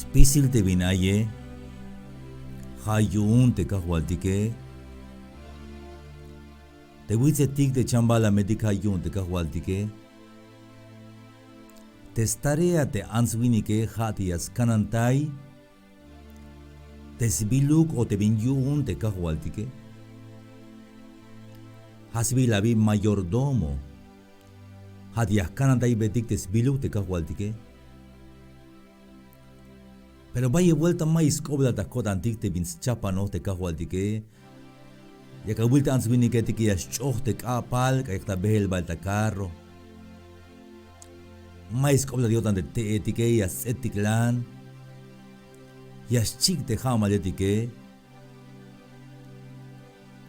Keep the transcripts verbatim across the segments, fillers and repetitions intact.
Spisil te bin aye, ja' yu'un te kajwaltike. Te witsetik te chambalametik ja' yu'un te kajwaltike. Te starea te ants winike ja' te ya skanantay te sbiluk o te bin yu'un te kajwaltike. Ja' sbiil abi mayordomo. Ja' te ya jkanantaybetik te sbiluk te kajwaltike. Pero bayel buelta ma'yuk sk'oblal ta ko'tantik te bin schapanoj te kajwaltike. Yak awil te ants winiketike ya sch'oj te k'a'pal k'ayuk ta beel bael ta carro. Ma'yuk sk'oblal yo'tan te te'etike, ya sts'ettiklan. Ya xchik' te ja'maletike.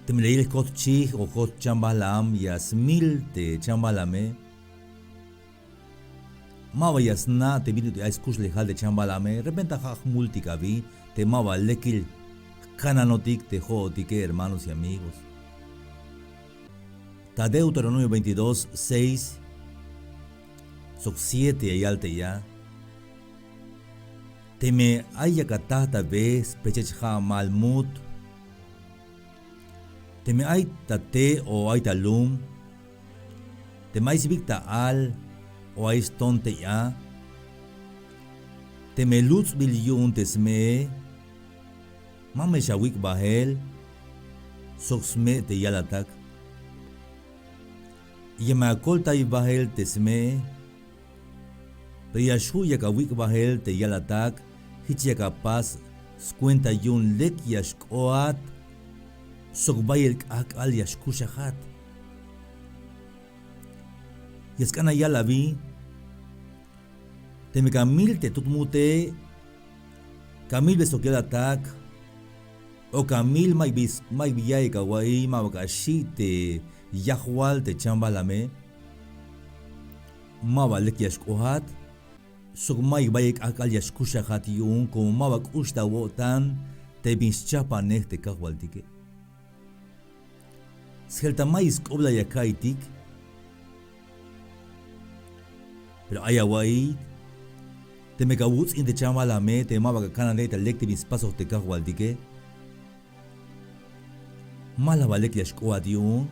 Teme la yil jkot chij o jkot chambalam ya smil te chambalame. Maba ya sna' te bin ut'il ay skuxlejal te chambalame, repente ja' jmultik abi te maba lekil jkananotik te jo'otike, hermanos y amigos. Ta Deuteronomio veintidós, seis sok siete ya yal te ya: Teme ay yak ataj ta be spechech ja'mal mut, teme ay ta te' o ay ta lum, teme ay sbik ta al o ay ston tey a, teme luts'bil yu'un te sme'e, ma me xawik' bajel sok sme' te yalatak. Ya me akoltay bajel te sme'e, pero ya xju' yak awik' bajel te yalatak. Jich yak apas skuenta yu'un lek ya xk'oat sok bayel k'ajk'al ya xkuxajat. Ya sk'an ya yal abi: Teme ka mil te tut mute, ka milbe sok yalatak, o ka mil ma'yuk bi, ma'yuk bi ya'iyik awa'iy, maba ka xi' te yajwal te chambalame, maba lek ya xk'ojat sok ma'yuk bayel k'ajk'al ya xkuxajat yu'un, como maba k'ux ta awo'tan te bin schapanej te kajwaltike. Sjel ta ma'yuk sk'oblal ya ka'iytik. Pero ay awa'iy, teme ka awuts'in te chambalame, teme maba ka kanantay ta lek te bin spasoj te kajwaltike, ma la ba lek ya xk'ojat yu'un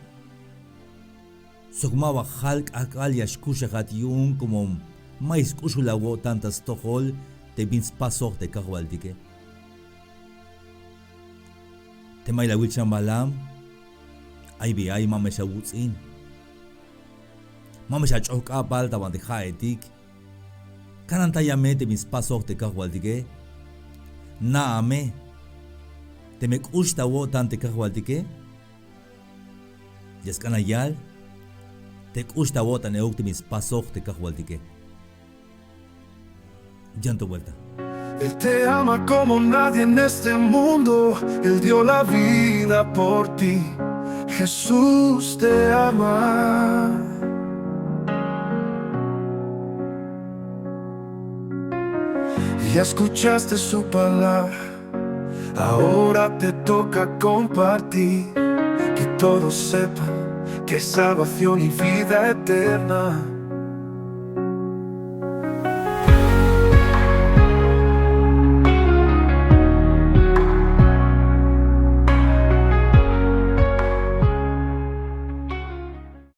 sok maba jal k'ajk'al ya xkuxajat yu'un, como ma'yuk sk'uxul awo'tan ta stojol te bin spasoj te kajwaltike. Teme ay la awil chambalam, ay bi ay, ma me xawuts'in, ma me xach'oj k'a'pal ta banti ja'etik. Kanantaya me te bin spasoj te kajwaltike. Na'a me, teme k'ux ta awo'tan te kajwaltike, ya sk'an ya yal te k'ux ta awo'tan euk te bin spasoj te kajwaltike. Yan to vuelta. Él te ama como nadie en este mundo. Él dio la vida por ti. Jesús te ama. Ya escuchaste su palabra. Ahora te toca compartir. Que todos sepan que hay salvación y vida eterna.